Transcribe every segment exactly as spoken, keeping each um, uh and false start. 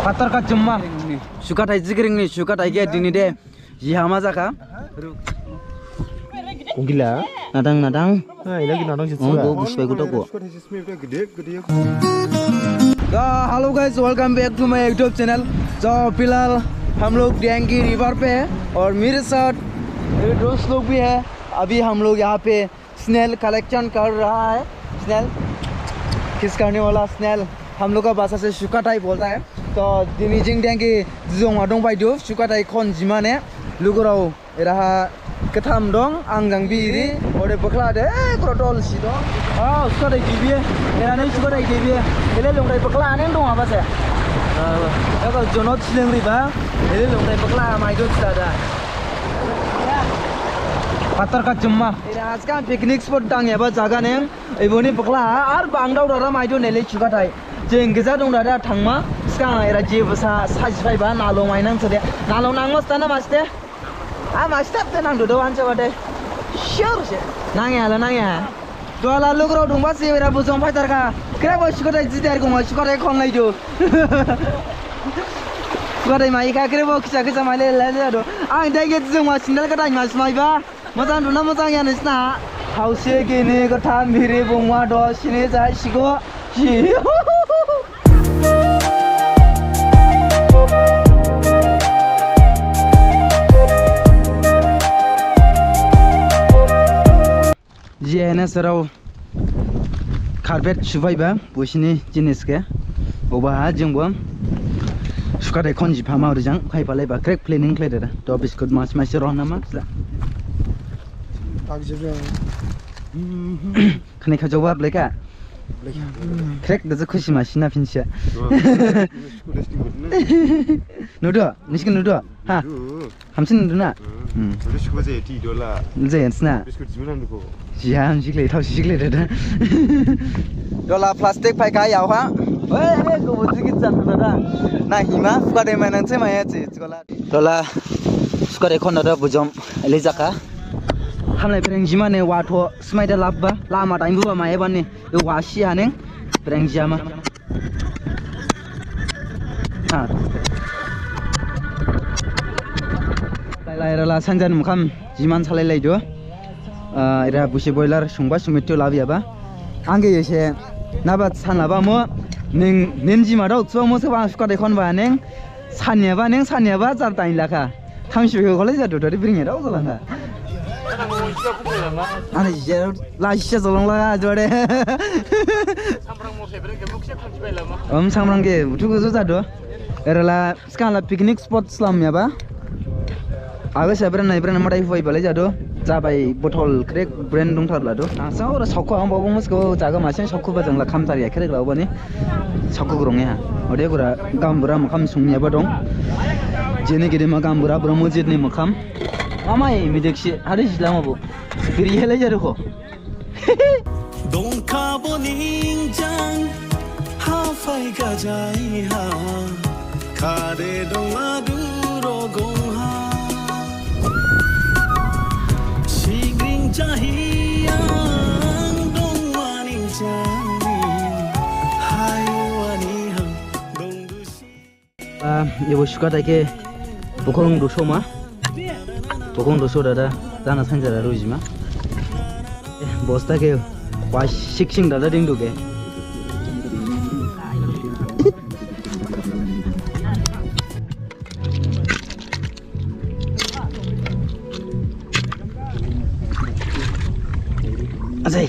Patar ka jumma. Sukathai jigringni sukathai ge dini de. Jihama jakha. Kugila. Nadang, nadang. Ah, ilagi nadang sih. Oh, go, bush pai kutok go. So, hello guys, welcome back to my YouTube channel. So, फिलहाल हम लोग देंगी रिवर पे हैं और मेरे साथ मेरे दोस्त लोग भी हैं। अभी हम लोग यहाँ पे स्नेल कलेक्शन कर रहा है। स्नेल किस करने वाला? स्नेल हम लोग का भाषा से सुकाथाई बोलता है। तो दिनी जों देंगी जों मा दंबायदु सुकाथाई खन जिमाने लुगुराव एराहा गथाम दं, आं जं बिरि, ode बोख्ला दे, क्रटल सि दं। Ah, सुकाथाई गिबि, एरानि सुकाथाई गिबि, एले लंथाई बोख्ला आनेन दं आबासे। Ego जनत सिलेंरिबा, एले लंथाई बोख्ला माइदो सिदा दा। Patar ka jumma. Era aska picnic spot dang eba jaga neng, eboni bokhla ar bangdao dara maidu nele sukathai. Jeng geza dong dara thangma, skang era jebo sa, sajifaiba, nalo mainang sede. Nalo nangma stana maste. A maste te nang dodo ansa bade. Sure se. Nangya la nangya. Duhala lugurao dongba se era bujong phaitarkha. Krebo sukathai jidar gongma sukathai khonlaidu. Sukathai maikha krebo kisa kisa maile lailaidu. Ang dai ge jongma sindal kathai mas maiba. Mojang duna mojang ya nisna. Hause gini gatham biri bungma do sini jai sigo. Si. Jene serao carpet sufaiba, busini jinis khe. Oba ha jengbo sukathai khon jiphama orijang, khaiphalaiba crack planning khlaidada. To biscuit mas mas ronama. Khani khajaoba bleka. Crack da khusi masina phinsa. Nudu, nisikin nudu. Ha. Hamsin duna. Hmm. Udah suka saya ti dola. Jaya sna. Biscuit jimana nuko. Jia, hamsi khlai, thao si khlai dada. Dola plastic phaikha yaoha. Oi, oi, go buji git jat dada. Na hima, sukathai mainang se maya se, sukathai. Dola, sukathai khon dada bujom, ele jakha. Hamlai phreng jimane watho, smaida labba, lama dainbuba maebani, e wasi haneng, phreng jama. Ha. Lai lai rala sanjan mukham jiman salai laidu. Ah, era busi boiler sungba sumitu labiyaba. Angge yese naba sanlaba mo ning nim jima dao tsuwa mo seba sukathai khonba neng sanyaba neng sanyaba jar dain lakha. Thamsi bikhe kholai jadu dori bring erao jolangkha. Ani jero laisa jolong laga jore. Om samrang ke uthu gusu jadu. Erala skala picnic spot slamyaba. Aga sabra nai brand madai huai balai jadu. Jabai botol crack brand dongthar ladu. Asa ora saukho ang babu musko jaga masing saukho bajang la khamthar ya crack laubani. Saukho grong ya. Ode gura gambura mukham sungyaba dong. Jene gedema gambura bura mojit ni mukham. Amai midiksi hari jilama bo. Biri hele jaru ko. Dongkha bo ningjang ha phai gajai ha. Khade dong adu rogong ha. Sigring jahi ang dong maning jang ni. Hayu ani hang dong dusi. Ah, ebo sukathai khe bukhong dusoma. Bukhong duso dada, jana sanjara rujima. Eh, bosta khe wa siksing dada dingdu khe. Ajai,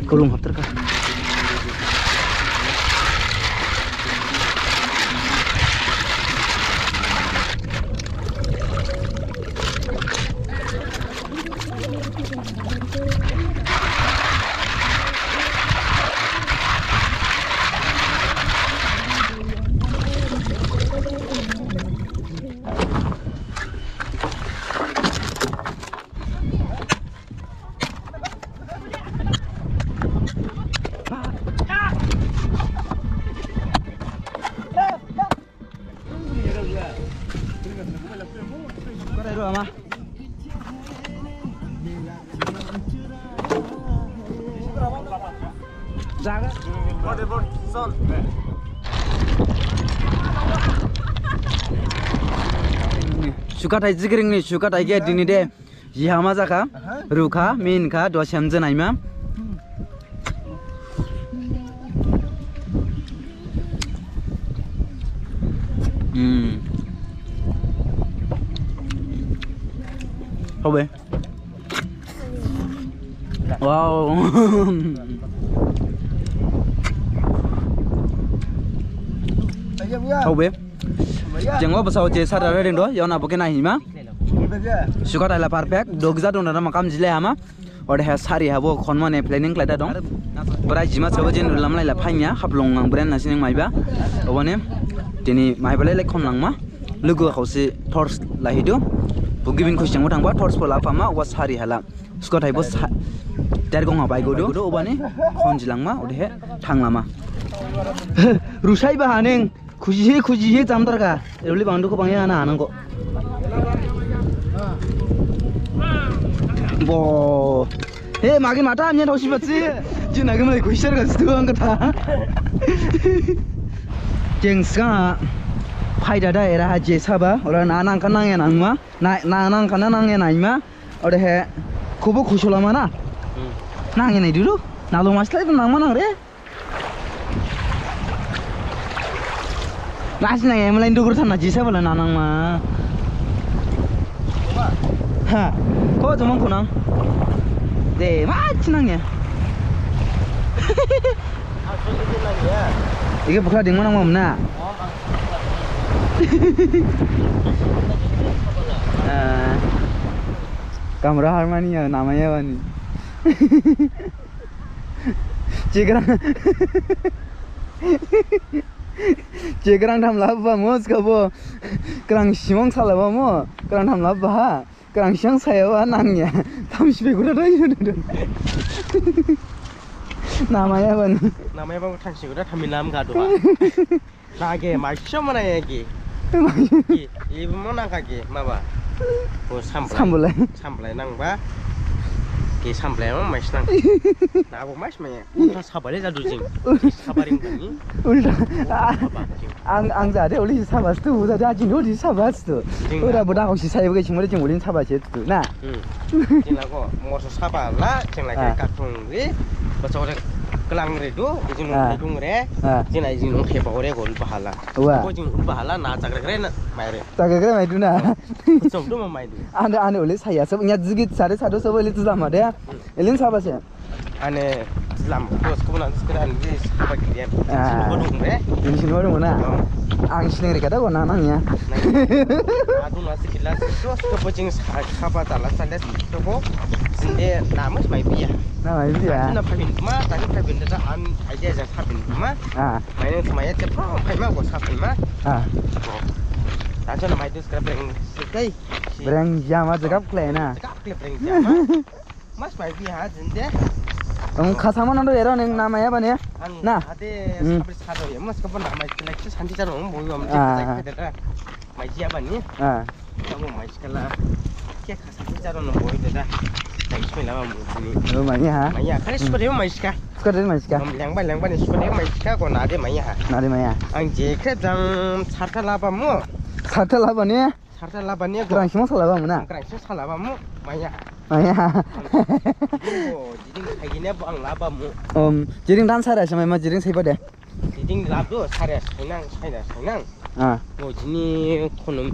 kolong haptarkha. Sukathai jigringni sukathai khe dini de. Jihama jakha, rukha, minkha, dosem jenaima. Hmm. Hobe. Wow. Hobe. Jengwa basao je sara reding do, yona bokhe nahima. Sukathai la perfect, dogja dong dana makam jilai hama. Odehe sari habo khonmane planning khlaida dong. Brai jima sabo jin lamlai la phainya, hablong ang brand nasining maiba. Obane, dini maibalai lai khon langma. Lugu khausi torch lahidu. Bo gibin khusi jangbo thangba, torch bo laphama, oba sari hala. Sukathai bo sa-, dergong ha baigodu. Obane, khon jilangma, odehe, thanglama. Rusai ba haning. Khujihi, khujihi, jamdarkha. Eroli bangdu kho bangya na nangkho. Bo. He, magi mata amnya thausi batsi. Jina gemai khuisar gastu ang kata. Jeng ska. Phaida da era ha je saba. Ora na nangkha nangya nangma. Na, na nangkha na nangya nangma. Odehe. Khubo khusulama na. Hmm. Nangya nai dulu. Nalo maslai nangma nangre. Nasi nang emlain dukur sana jisa bala nanang ma. Ha, ko jomang kunang. De, ma chinang ya. Ike bukla ding manang mam na. Ah. Kamra harmani ya, namanya bani. Jegrang. Jegrang tham laba mo, skabo. Grang simong salaba mo. Grang tham laba ha. Grang siang sayaba nangya. Tham sibe gura dai. Namaya ban. Namaya ban tham sibe gura tham lam gadu ha. Nage, maisho mana ya ki. Ki, ibu mana kaki, maba. Oh, samplai. Samplai. Samplai nangba. Ki samplai ma mais nang. Na bo mais maya. Ulta sabale jadu jing. Ki sabaring bani. Ulta. Saba jing. Ang, ang jade uli sabas tu, jade ajin uli sabas tu. Jing. Ura na. Budak ang si sayo ke chimole jing ulin sabas tu na. Hmm. Jing lago, morso saba la, jing lagi. Ah. Katung ri. Bosok re kelang re du, ijin. Ah. Dung re. Ah. Jing ijin ong kheba ore gol bahala. Wa. Ko jing ul bahala na chakre kre na mai re. Chakre kre mai du na. Chok du ma mai du. Ande, ande uli saya sab nya jigit sare sado sab uli tu jama de. Hmm. Ilin saba se. Ane lam ko sko na sko an di saba ki diam. Ah. Ko dung re. Ini sini baru mana? Oh. Ang sini rika da ko na nang ya. Nang. Adu na sikit la. Terus ko pocing saba tala sale ko. Sinde namus mai pia. Na mai pia. Adu na pabin ma, tadi pabin da an aja aja pabin ma. Ah. Maine sumaya cepat, paima gua sap paima. Ah. Tadi na mai dus kena breng sekai. Breng jama jegap kle na. Jegap kle breng jama. Mas mai bi ha jende. Ang khasama nando era neng namaya bane. Ang na. Ade sabri sado ya, mas kapan namai kena kis hanti caro, boyu am. Ah. Mai jia bani. Ah. Kamu mai sikala. Kek kasih cara nang boy dada. Tai isme lama mu sini. Oh, mai ha. Mai ha. Kali suka deh mai sika. Suka deh mai sika. Om lengba lengba ni suka deh mai sika ko nade mai ha. Nade mai ha. Ang je kre jang sarta laba mu. Sarta laba ni? Sarta laba ni ko. Kerang simo salaba mu na? Kerang simo salaba mu. Mai ha. Mai ha. Jiding ko, jiding kagine bo ang laba mu. Om, jiding dan sara sama ma jiding saiba deh. Jiding lab do, sare sainang, saina sainang. Ah. Bo jini khonum,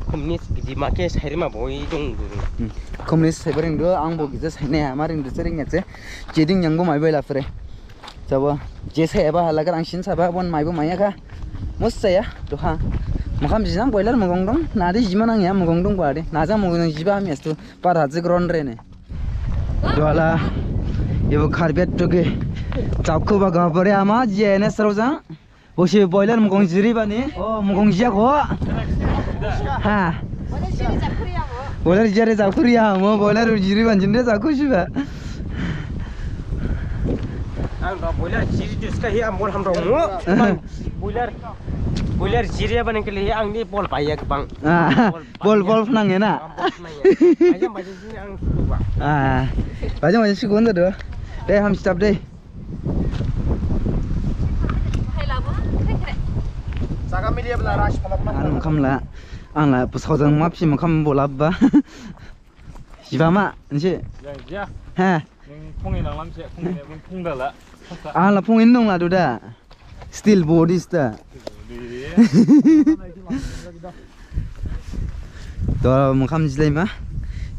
khumni gidi ma khe sairima bo i dong du. Hmm. Khumni saiba ring do, ang bo gidi sainaya, ma ring do sering ya se. Jiding yang bo mai bai la fre. Jabo, je saiba hala grang sin saba bon mai bo maya kha. Mus saya, do ha. Makam jinang boiler mugong dong, nadi jima nang ya mugong dong bade. Naja mugong dong jiba mi astu, par hajik ron re ne. Duhala, ibu kharbet tuke. Chakku ba gabare ama, J N S rojang. Bosi boiler mukong jiri bani. Oh, mukong jia ko. Ha. Boiler jia re chakku ri ama, boiler jiri ban jinde chakku siba. Ang do boiler jiri dus ka hi am bol ham dong mu. Boiler, boiler jiri bani ke liye ang ni bol baya kebang. Ah. Bol Bol, bol phnang ya na? Bol phnang ya. Bajang, bajang sini ang suka. Ah. Bajang, bajang sini gua nda do. Deh, ham stop deh. Jaga media bela rush phalak na. Anu khamla. Ang la bwsao jang ma phi makham bo lab ba. Jiba ma nse. Jang jiya. Ha. Nung phung in nang lam se, phung in, nung phung da la. Ang la phung in nung la du da. Still body sta. Di. To makham jilai ma.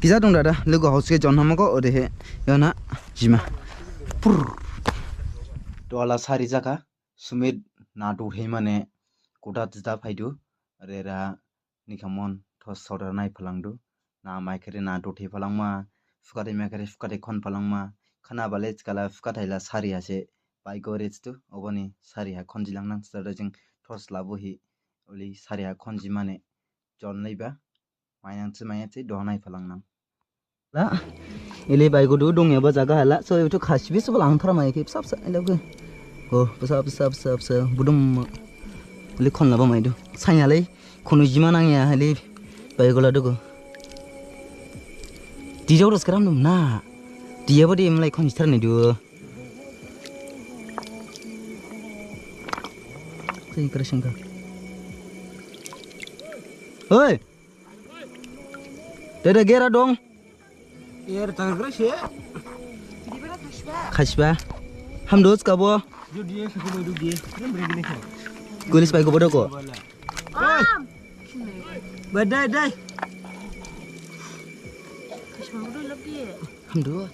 Kisa dong dada, lugu house ke jon hama ko odehe. Yana jima. Pur. To ala sari jaka. Sumit na duthai mane kuda tida phaidu, rera nikhamon thos saudar nai phalangdu, na maikhere na duthai phalangma, fukade maikhere fukade khon phalangma, khana bale chikala fukade la sari hase, bai go rich tu, oboni sari ha khon jilang nang, sada jing thos labu hi, oli sari ha khon jimane, jon laiba, mainang chi maiya chi, dohanai phalang nang. La, ili bai gudu dong ya ba jaga hala. So, itu khasibi sebal ang thar mai ke, psa, psa, ila ke. Oh, psa, psa, psa, psa, budum. Ili khon laba mai du. Sanya lai, khonu jima nang ya, ili bai gula du ko. Dijau dos keram dum na. Dia ba di mulai khon jitar ni du. Sai kerasing ka. Hoi. Dede gera dong. Yer tangan keras ya. Khasba. Hamdos kabo. Jodiye sekubo dudiye. Kulis pai ko bodo ko. Badai dai. Hamdo.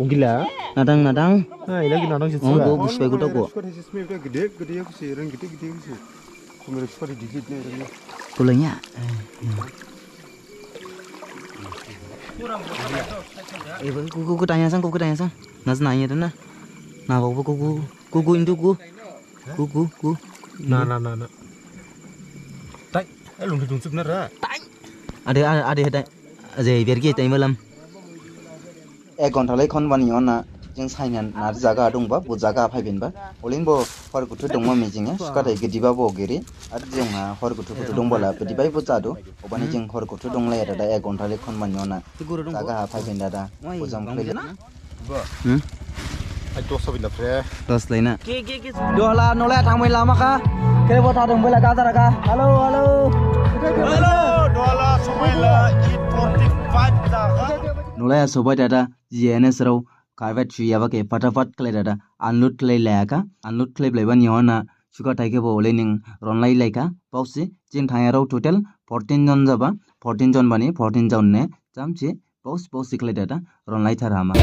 Kugila. Nadang, nadang. Ah, ilagi nadang sih. Oh, go, go, sesuai go, go. Gede, gede ya, sih, orang gede, gede sih. Kumere sifat di digit ne, orang. Kulanya. Eh, kuku, kuku tanya sang, kuku tanya sang. Nas nanya dana. Nah, kuku, kuku, kuku indu ku. Kuku, ku. Na, na, na, na. Tai, eh, lungdi dungsup na ra. Tai. Ade, ade, ade, tai. Aje, berki tai malam. Ek ghonta lai khon bani ona, jing saina nar jaga dongba, bo jaga phaibenba. Olin bo hor guthu dongma mijing ya, sukathai gediba bo giri. Ar jing ha hor guthu guthu dongba la, gedibai bo jadu. Obani jing hor guthu donglai ada da ek ghonta lai khon bani ona. Jaga ha phaiben dada. Bo jam khlai. Hmm? Ai, dos sabi na pre. Dos laina. Dola nolai thangbai lama kha. Kere bo thadong bela gadara kha. Hello, hello. Hello, dola somai la eight forty-five da kha. Nolai sobai dada, G N S rao, carpet suyaba ke fatafat khlai dada, unload khlai laya kha, unload khlai blaiba ni hona, sukathai khe bo ole ning ronlai lai kha, pausi, jing thaya rao total fourteen jon jaba, fourteen jon bani, fourteen jon ne, jamsi, Pause, pause khlai dada, ronlai thar hama.